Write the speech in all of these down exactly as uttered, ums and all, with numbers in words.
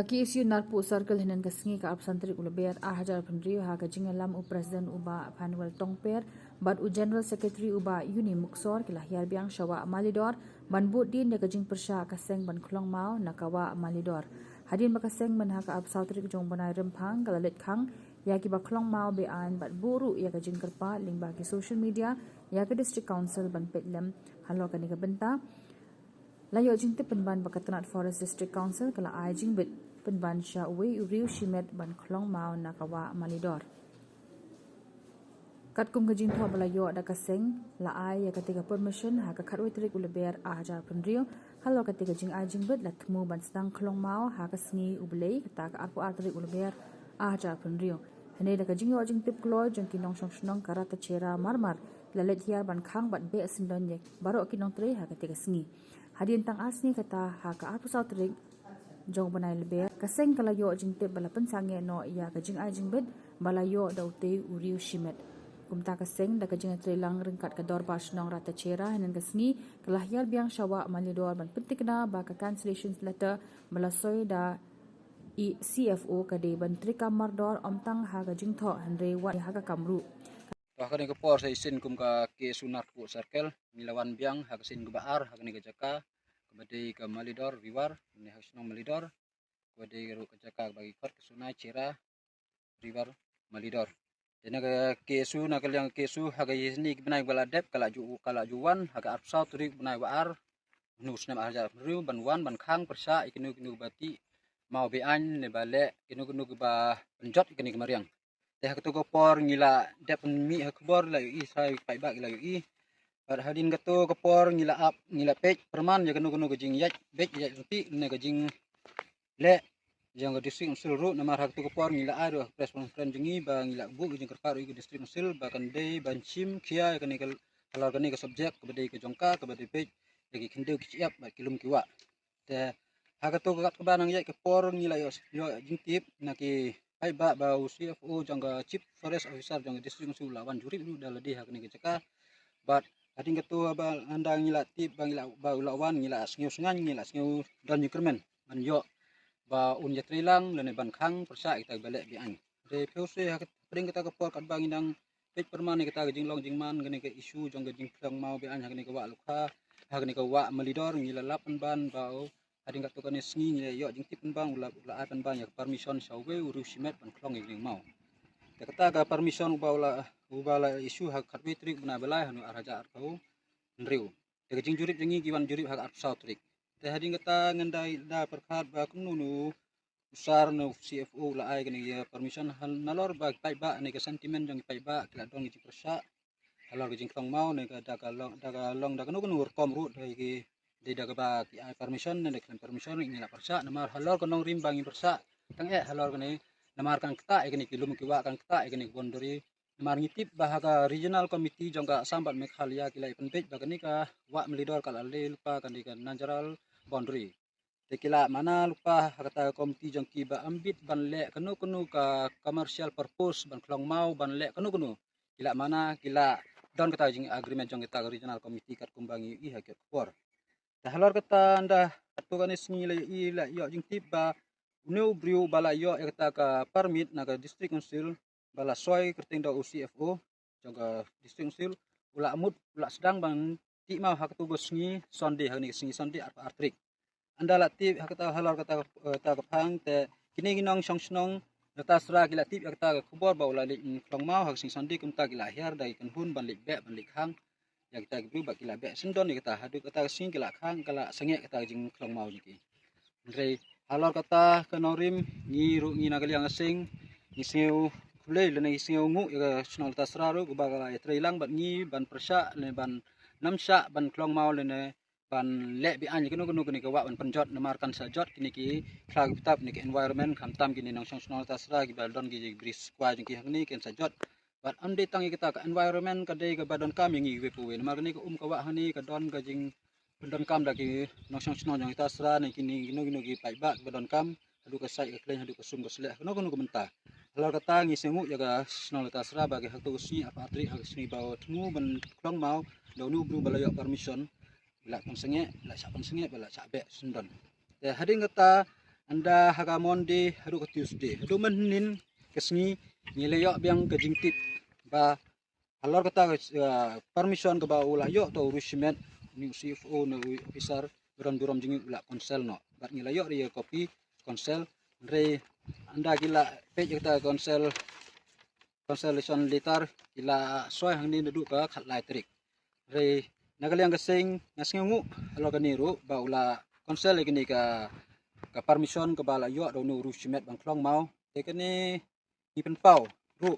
Ka K S U Narpuh Circle hynnin ka sngi ka arphew san tarik u Lber ar hajar arphew hynriew ha ka jingïalam u President u Bah Phanuel Tongper bad u General Secretary u Bah Uni Muksor ki la hiar biang sha Wah Malidor ban bud dien ïa ka jingpyrshah ka seng ban khlong maw na ka Wah Malidor. Hadien ba ka seng mynha ka arphew saw tarik jong u bnai Rymphang ka la leit khang ïa kiba khlong maw be-aiñ bad buh ruh ïa ka jingkyrpad lyngba ki social media ïa ka District Council ban peit lem halor kane ka bynta. La ïoh jingtip pynban ba ka tnat Forest District Council ka la ai jingbit pynban sha uwei u riew shimet ban khlong maw na ka Wah Malidor. Katkum ka jingthoh ba la ïoh da ka seng, la ai ïa kata ka permission ha ka khatwei tarik u Lber ar hajar arphew hynriew. Halor kata ka jingai jingbit la thmu ban sdang khlong maw ha ka sngi u Blei, kata ka arphew ar tarik u Lber ar hajar arphew hynriew. Hynrei da ka jingïoh jingtip kloi jong ki nongshong shnong ka Ratachera Marmar, ki la leit hiar ban khang bad beh syndon ïa baroh ki nongtrei ha kata ka sngi. Hadien tang ar sngi kata, ha ka arphew saw tarik jong u bnai Lber, ka seng ka la ïoh jingtip ba la pynsangeh noh ïa ka jingai jingbit ba la ïoh da utei u riew shimet. Kumta ka seng da ka jingïatreilang ryngkat ka Dorbar Shnong Ratachera hynnin ka sngi ka la hiar biang sha Wah Malidor ban pyntikna ba ka cancellation letter ba la soi da i C F O ka dei ban treikam mardor, ym tang ha ka jingthoh hynrei wat ha ka kam ruh. To ha kane ka por sa shisien kum ka K S U Narpuh Circle ngi la wan biang ha ka sien kaba ar ha kane ka jaka kaba dei ka Malidor River, ne ha ka shnong Malidor, kaba dei ruh ka jaka kaba ki khot ka Sunai Chera River Malidor. Te na ka K S U, na ka liang K S U ha ka ïing ki bnai ba la dep ka la ju, ka la ju wan ha ka arphew saw tarik bnai ba ar, hynnin u snem ar hajar arphew hynriew ban wan ban khang pyrshah ïa kino kino ba tih maw be-aiñ ne ba leh kino kino ba pynjot ïa kane ka mariang. Te ha kato ka por ngi la dep mih ha khubor, la ïohi, sa paidbah ki la ïohi. Bad hadien kato ka por ngi la ap, ngi la peit pyrman ïa kano kano ka jingïaid beit ïaid ryntih ne ka jingleh jong ka District Council ruh, namar ha kato ka por ngi la ai ruh press conference jong ngi ba ngi la buh ka jingkyrpad ruh ïa ka District Council ba kan dei ban shim khia ïa kane ka, halor kane ka subject kaba dei ka jong ka, kaba dei beit ïa ki khyndew ki shyiap bad ki lum ki wah. Te ha kato ka kat kaba nang ïaid ka por ngi la ïoh, ïoh jingtip na ki paidbah ba u C F O jong ka, Chief Forest Officer jong ka District Council u la wan jurip ruh da lade ha kane ka jaka. Bad hadien kato ba ynda ngi la tip ba ngi la, ba u la wan, ngi la sngew sngew, ngi la sngew don jingkyrmen ban ïoh ba un ïatreilang lane ban khang pyrshah ïa kita kiba leh be-aiñ. Te phi u se ha ka, hadien kata ka por katba ngi dang peit pyrman ïa kata ka jinglong jingman kane ka issue jong ka jingkhlong maw be-aiñ ha kane ka Wah Lukha, ha kane ka Wah Malidor, ngi la lap pynban ba u, hadien kato kane sngi ngi la ïoh jingtip pynban u la, u la ai pynban ïa ka permission sha uwei u riew shimet ban khlong ïa kane ka maw. Te kata ka permission uba u la, uba la issue ha ka khatwei tarik bnai ba lai hynnin u ar hajar arphew hynriew. Te ka jingjurip jong ngi ki wan jurip ha ka arphew saw tarik. Te hadien kata ngan da, da pyrkhat ba kumno nu u sar ne u C F O u la ai kane ka permission, hal nalor ba ki paidbah ne ka sentiment jong ki paidbah ki la don ka jingpyrshah halor ka jingkhlong maw ne ka da ka long, da ka long da kano kano rukom ruh da ki, dei da kaba ki ai permission ne da khlem permission ngi la pyrshah, namar halor ka nongrim ba ngi pyrshah tang eh halor kane, namar kan ktah ïa kane ki lum ki wah, kan ktah ïa kane ka boundary. Namar ngi tip ba ha ka Regional Committee jong ka Assam bad Meghalaya ki la ïa pynbeit ba kane ka Wah Malidor ka la leh lypa, kan dei ka natural boundary. Te ki la mana lypa ha kata ka committee jong ki ba ym bit ban leh kano kano ka commercial purpose ban khlong maw, ban leh kano kano. Ki la mana, ki la don kata ka jing agreement jong kata ka Regional Committee katkum ba ngi ïohi ha ka por. Te halor kata ynda kato kane sngi la ïohi, la ïoh jingtip ba une u briew ba la ïoh ïa kata ka permit na ka District Council ba la soi kyrteng da u C F O jong ka District Council u la mut, u la sdang ban tih maw ha kato ka sngi Sunday, ha kane ka sngi Sunday arphew ar tarik. Ynda la tip ha kata, halor kata, eh, kata ka phang te kine ki nongshong shnong Ratasra ki la tip ïa kata ka khubor ba u la leit khlong maw ha ka sngi Sunday, kumta ki la hiar da ki kynhun ban leit beh ban leit khang ïa kita ki briew bad ki la beh syndon ïa kata, haduh kata ka sngi ki la khang, ka la sangeh kata ka jingkhlong maw jong ki. Hynrei halor kata ka nongrim ngi ruh ngi na ka liang ka seng ngi sngew khublei lane ngi sngew nguh ïa ka shnong Ratasra ruh kaba ka la ïatreilang bad ngi ban pyrshah lane ban nym shah ban khlong maw lane ban leh be-aiñ ïa kano kano kane ka wah ban pynjot, namar kan sa jot kine ki khlaw ki btap ne ki environment, khamtam kine nongshong shnong Ratasra kiba don ki bri squaw jong ki hangne kin sa jot. Bad ym dei tang ïa kata, ka environment ka dei kaba donkam ïa ngi iwei pa iwei, namar kane ka um ka wah hangne ka don ka jingpyndonkam da ki nongshong shnong jong Ratasra ne kine kino kino ki paidbah kiba donkam, haduh ka sait ka khlaiñ, haduh ka sum ka sleh, kano kano ka bynta. Halor kata ngi sngewnguh ïa ka shnong Ratasra ba ki ha kato ka sngi arphew ar tarik, ha ka sngi ba u thmu ban khlong maw da une u briew ba la ïoh permission, la pynsangeh, la shah pynsangeh, ba la shah beh syndon. Te hadien kata Ynda ha ka Monday haduh ka Tuesday, haduh mynhynnin ka sngi, ngi la ïoh biang ka jingtip ba halor kata ka, eh, permission kaba u la ïoh to u Rushi Met, une u C F O ne u officer ba don burom jong ngi u la cancel noh. Bad ngi la ïoh ïa ka copy cancel. Hynrei ynda ki la peit ïa kata ka cancel, cancellation letter, ki la soi hangne naduh ka khatlai tarik. Hynrei na ka liang ka seng nga sngewnguh halor kane ruh ba u la cancel ïa kane ka, ka permission kaba la ïoh da une u Rushi Met ban khlong maw. Te kane ngi pynpaw ruh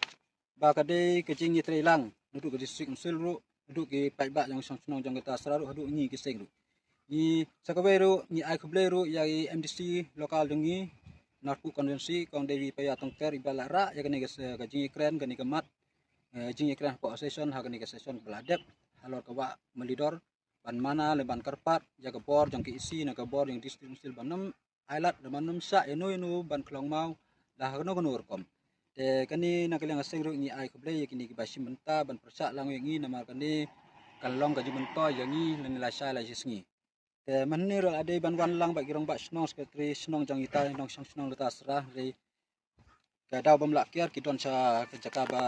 ba ka dei ka jingïatreilang naduh ka District Council ruh, naduh ki paidbah jong shong shnong jong kata sra ruh, haduh ngi ki seng ruh. Ngi sa kawei ruh ngi ai khublei ruh ïa i M D C local jong ngi, Narpuh constituency, Kong Devi Paya Tongter, iba la rah ïa kane ka se-, ka jingïakren, kane ka mat, eh, jingïakren hapoh session, ha kane ka session kaba la dep halor ka wah Malidor, ban mana lem ban kyrpad ïa ka bor jong ka E C ne ka bor jong District Council ban ym ai lad, ban ym shah ïano ïano ban khlong maw da ha kano kano rukom. Te kane na ka liang ka seng ruh ngi ai khublei ïa kine kiba shim bynta ban pyrshah lang ïa ngi, namar kane ka long ka jingmyntoi ïa ngi lane lashai lashisngi. Te mynhynne ruh la dei ban wan lang bad ki rangbah shnong, secretary shnong jong ita, nongshong shnong lata sra, hynrei ka daw bym lah kiar, ki don sha ka jaka ba,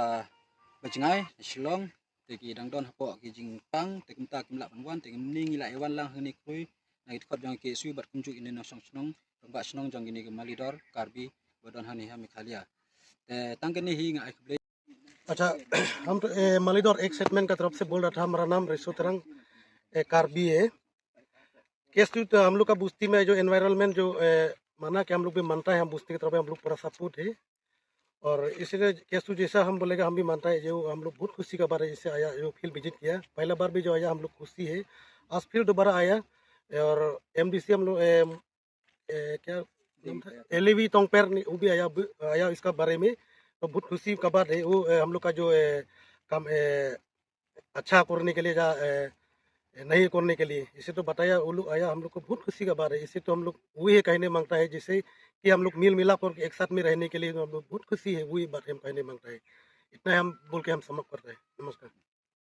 ba jngai, Shillong. Te ki dang don hapoh ki jingpang, te kumta kim lah ban wan, te mynne ngi la ïa wan lang hangne khrui na ki dkhot jong ki K S U bad kumjuh ine nongshong shnong, rangbah shnong jong kine ki Malidor Karbi ba don hangne ha Meghalaya. Te tang kane hi, nga ai khublei. अच्छा, हम तो, ए, मालीडोर एक सेटमेंट का तरफ से बोल रहा था, हमारा नाम रेसो तरंग, ए, कार्बी है। केसू तो हम लोग का बस्ती में जो एनवायरनमेंट जो, ए, माना कि हम लोग भी मानता है, हम बस्ती की तरफ हम लोग पूरा सपोर्ट है। और इसीलिए केसू जैसा हम बोलेगा, हम भी मानता है। जो हम लोग बहुत खुशी का बात है, इससे आया, जो फील्ड विजिट किया, पहला बार भी जो आया, हम लोग खुशी है। आज फिर दोबारा आया। और एमडीसी हम लोग, ए, ए, क्या नाम था? एलेवी तोंगपेर ने, वो भी आया, भी आया इसका बारे में। तो बहुत खुशी का बात है वो, ए, हम लोग का जो, ए, काम, ए, अच्छा करने के लिए या, ए, ए, नहीं करने के लिए, इसे तो बताया, वो लोग आया, हम लोग को बहुत खुशी का बात है। इसे तो हम लोग वही कहने मांगता है, जैसे कि हम लोग मिल मिला करके एक साथ में रहने के लिए हम लोग बहुत खुशी है, वही बात हम कहने मांगता है। इतना ही हम बोल के हम समाप्त करते हैं। नमस्कार।